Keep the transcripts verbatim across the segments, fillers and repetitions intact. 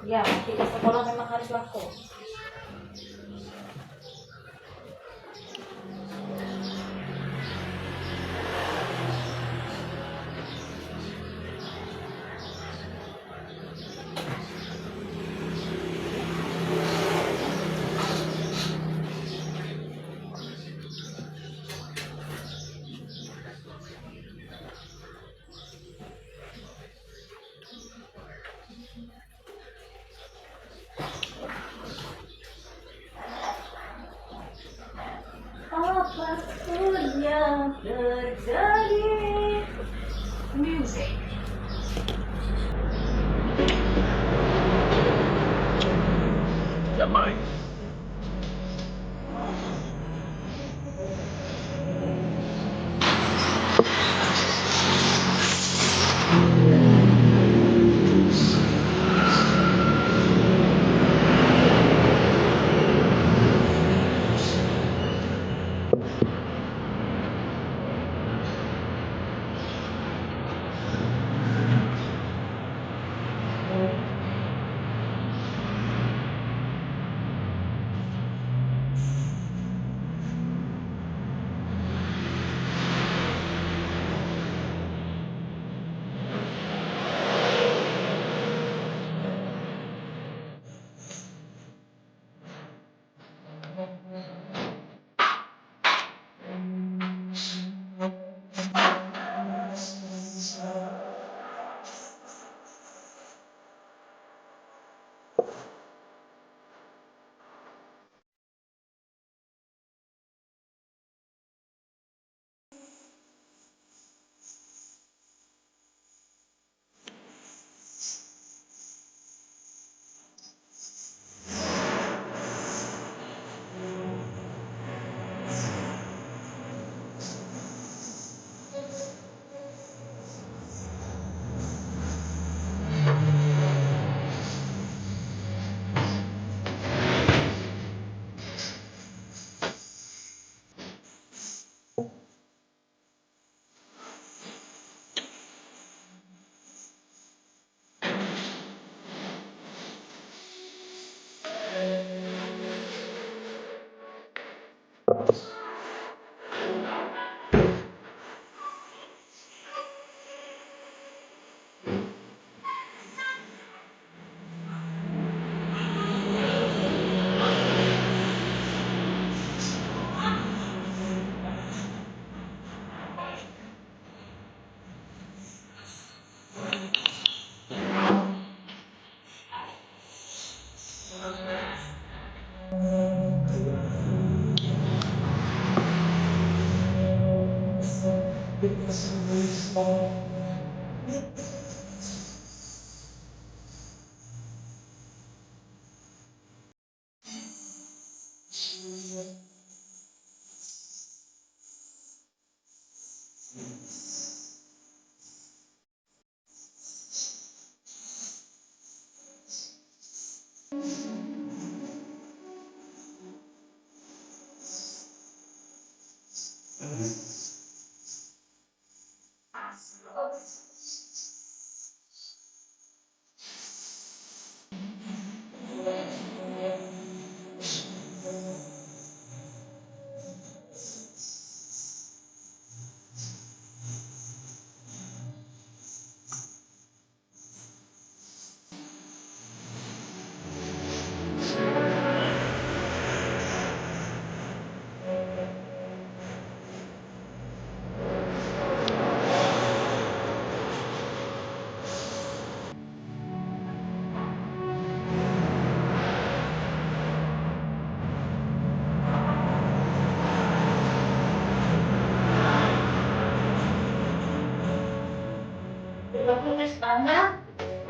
Ya, kita sekolah memang harus laku. Apapun yang terjadi. Music. Damai.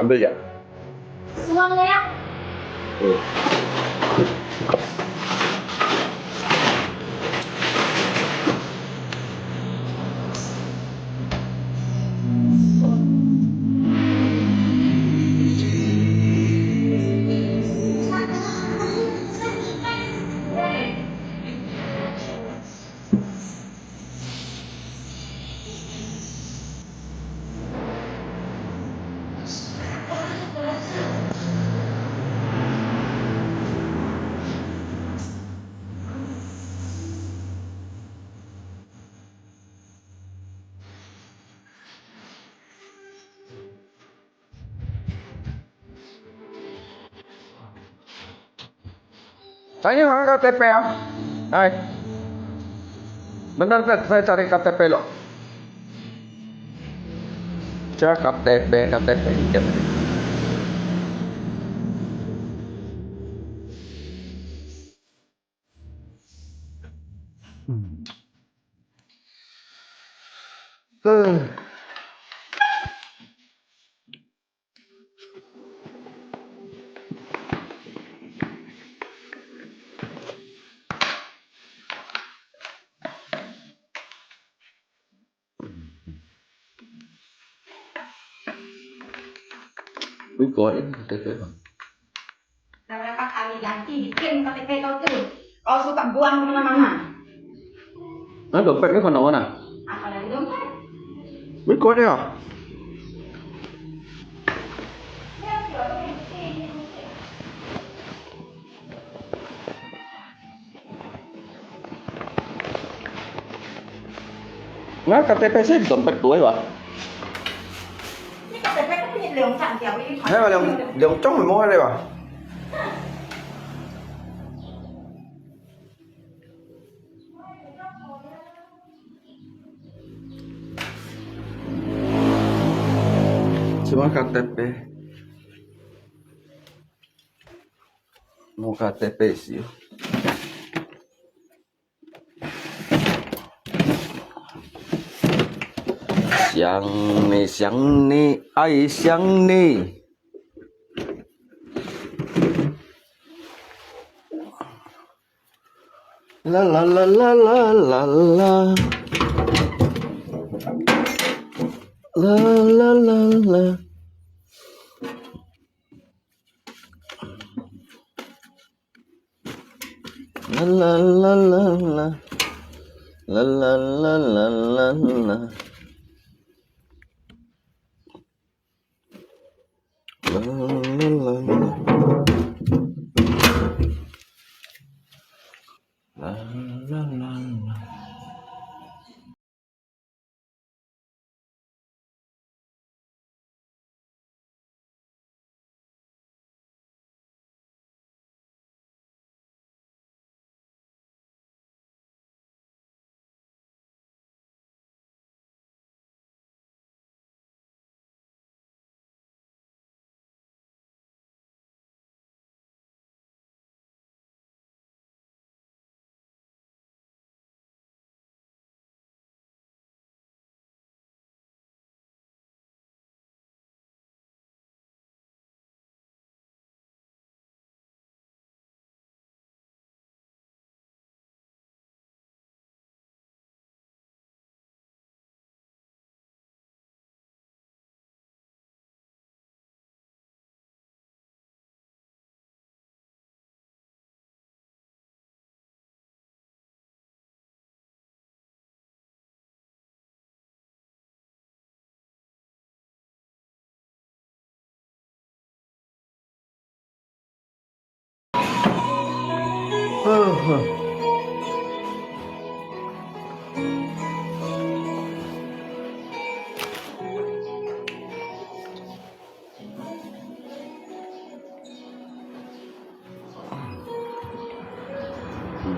Ambil ya? Uangnya ya? Hmm. Tanya ka T P ah. Ay. Benar ka, saya cari K T P lo. Cari K T P, K T P, K T P. Ui, kuat, eh, K T P bang. Nah, berapa kali ganti bikin K T P kau tu? Kau suka buang kemana-mana. Nah, dompet ni kau nak mana? Apa lagi dompet? Ui, kuat ya. Nah, K T P sih dompet tuh, wah. Ini K T P kan punya liang cang dia, ini. Hai, liang, liang cang memang ada, wah. Cuma K T P. Muka T P sih.想你，想你，爱上你。啦啦啦啦啦啦啦。啦啦啦啦。 啦啦啦啦啦。啦啦啦啦啦啦。啦啦啦啦。啦啦啦啦。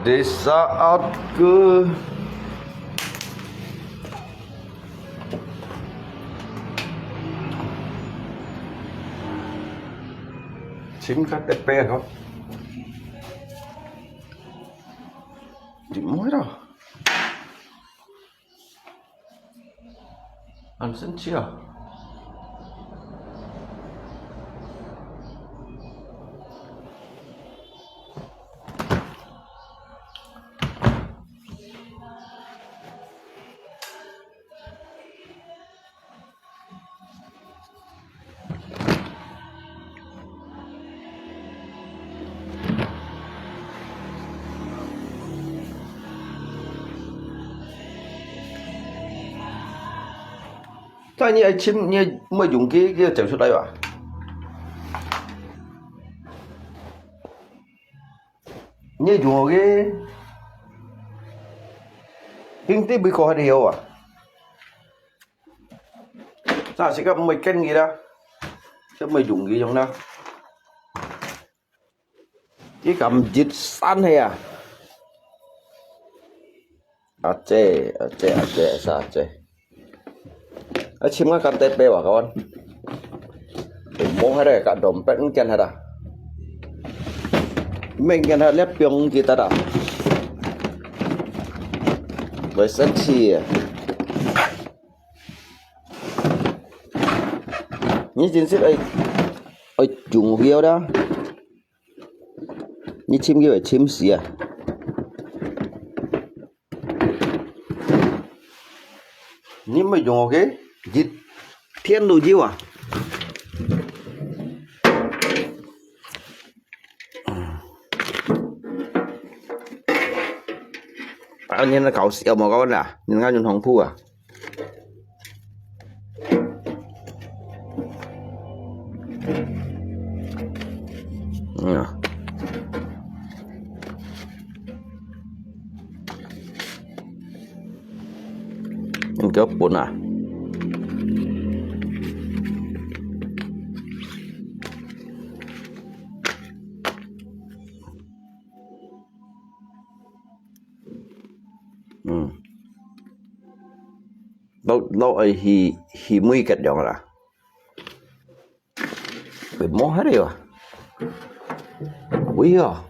Di saat ku Chính K T P hả? Di mana? Ăn sân chia. Tại你愛尋，你愛用个，个走出來吧。你用个，平時不過還有啊。 Sa sikap mo iken gila. Sikap mo yung giyong na. 佢敢一山去啊？阿姐，阿姐，阿姐，阿姐，阿姐。啊，尋个較特別哇，kawan。無迄个甲dompet毋見忒啊。毋見忒，你放佢得啊。會生氣啊。你真係愛，愛重要啦。 你尋佢會尋死啊！你毋用OK，一天都有啊！啊，你那搞笑無搞啦，你那用紅布啊？ 嗯啊。你叫本啊？嗯。落，落愛去，去尾結樣啦。 會摸下了啊。喂啊！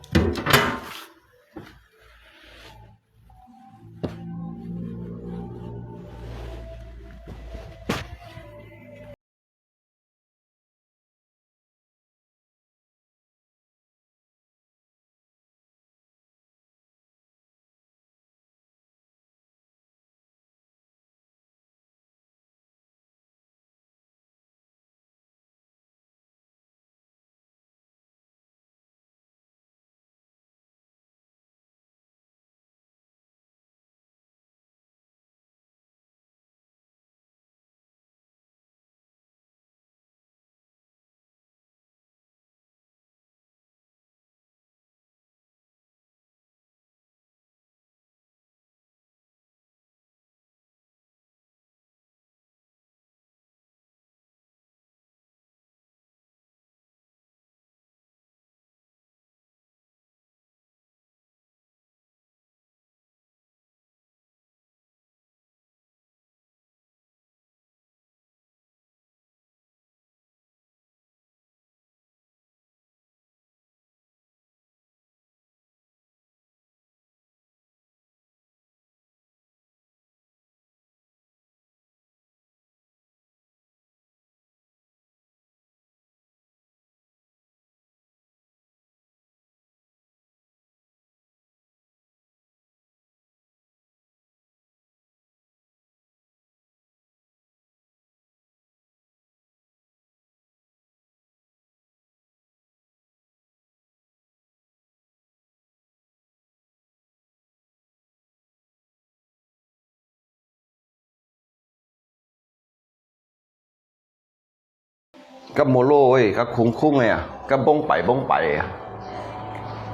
該無路誒，該空空誒啊，該崩擺崩擺誒啊，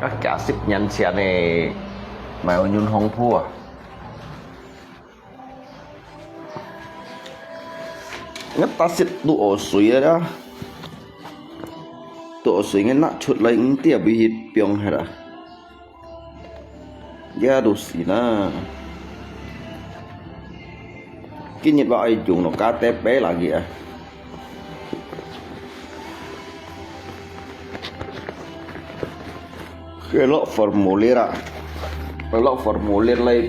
該幾十年前誒，買有運紅布啊。 𠊎打死都屙水了啦，都屙水，𠊎拿出來，毋知會去放下啦，也都死啦。今日我愛用到加特別啦佢啊。 Kaya lo formulir ah. Lo formulir lai.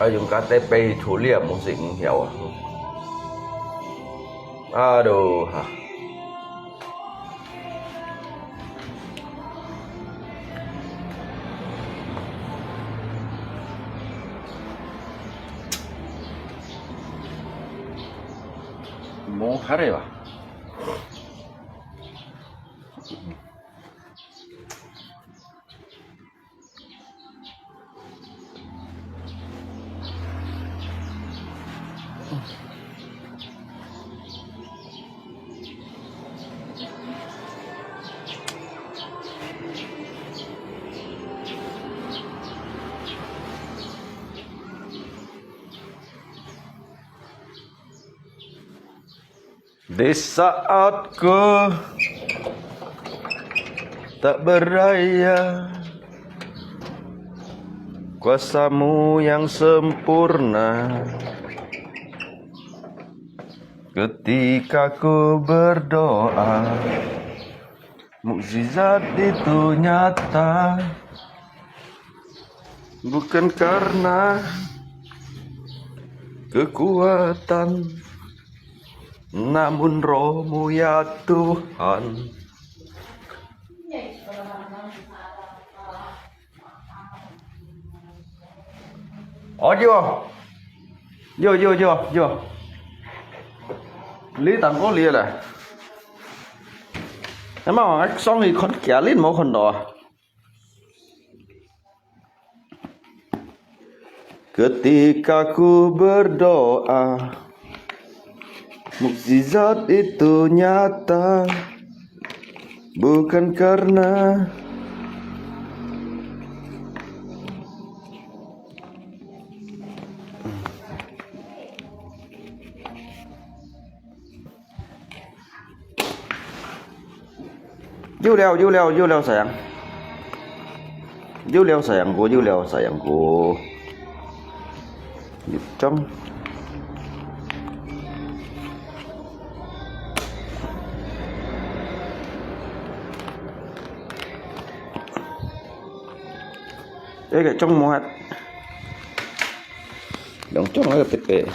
Ai, yung K T P tulian mo si Nghiao ah. Aduh, ha. 無下來吧？ 你 Di saat ku tak berdaya, kuasa-Mu yang sempurna. Ketika ku berdoa, mukjizat itu nyata. Bukan karena kekuatan, namun Roh-Mu, ya Tuhan. Ayo, yo, yo, yo, yo. Li tang ko li le. Emang song hi khon kia lin mo khon do. Ketika ku berdoa, mukjizat itu nyata, bukan karena有了，有了，有了，sayang。有了，sayang哥，有了，sayang哥。有中。這個中無啊？兩中那個特別。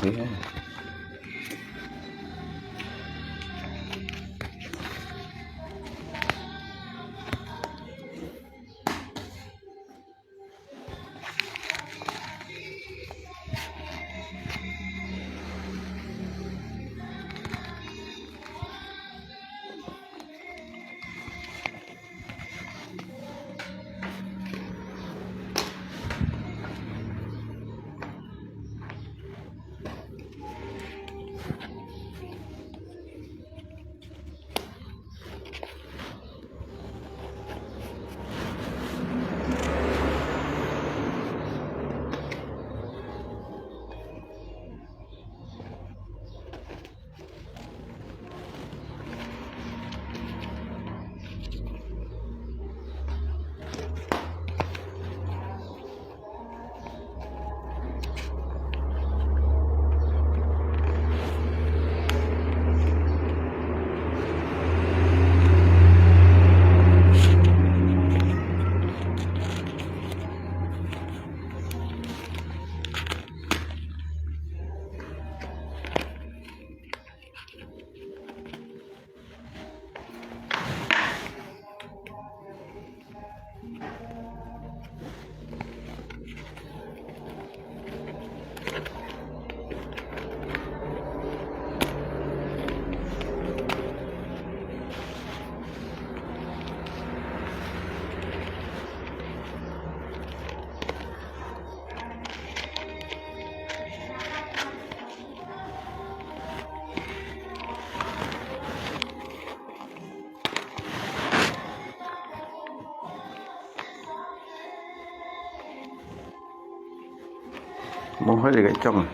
無開這個種啊。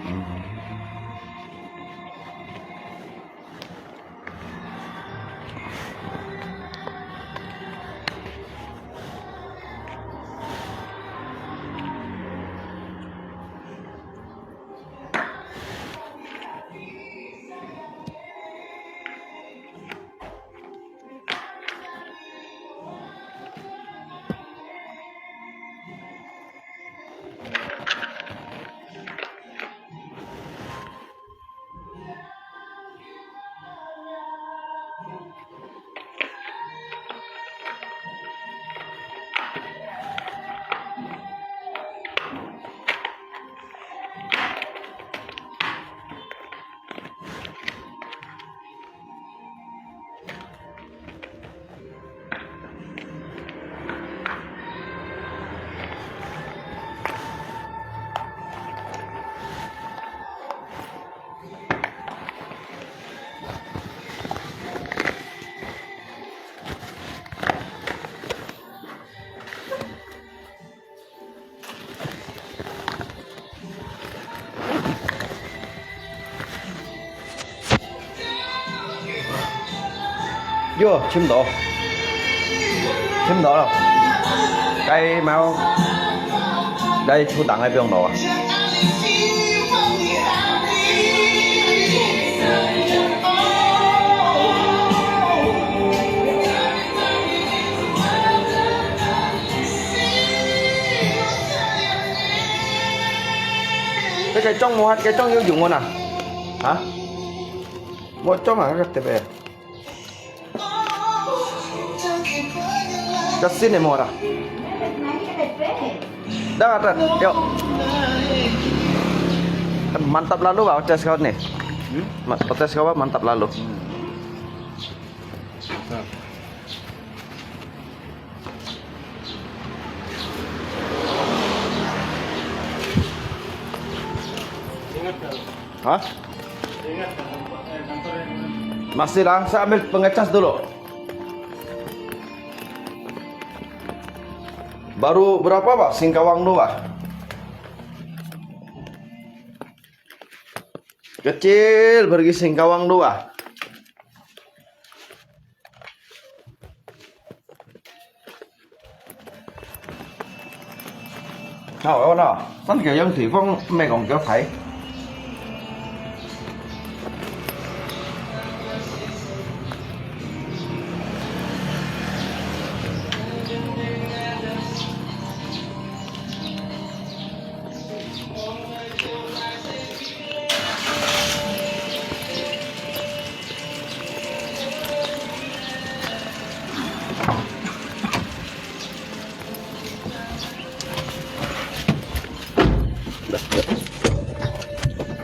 嗯。喲，尋到，尋到了。該貓，該出檔个不用了啊。該个裝無，該裝有用無啊？哈？無裝啊，該特別。 Kasih ni murah. Dah, dah, yuk. Mantap lalu, Pak, otes kau ni. Hmm? Ma-, otes kau, Pak, mantap lalu. Hmm. Mantap. Hah? Masih lah, saya ambil pengecas dulu. Baru berapa, Pak? Singkawang dua. Kecil, pergi Singkawang dua. Hảo，好啦，咱就用地方，毋係講較大。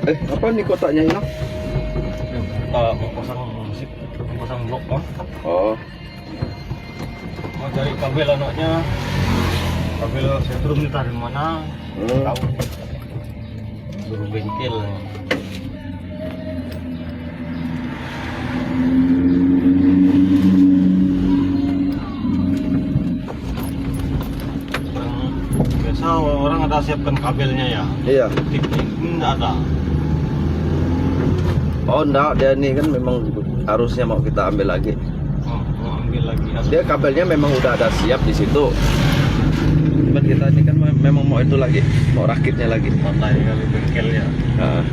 Eh, apa ni kotaknya ini? Kita mau pasang musik, mau pasang blok, Bang. Oh. Mau cari kabel anaknya. Kabel setrum ni dari mana? Hmm. Tahu. Suruh bengkel. Orang, biasa orang ada siapkan kabelnya ya? Iya. Tik-tik, ini nggak ada. Oh, nggak, dia ni kan memang harusnya mau kita ambil lagi. Oh, mau ambil lagi. Dia kabelnya memang udah ada siap di situ. Cuman kita ini kan me-, memang mau itu lagi, mau rakitnya lagi. Pakai kali bengkel ya. Ah.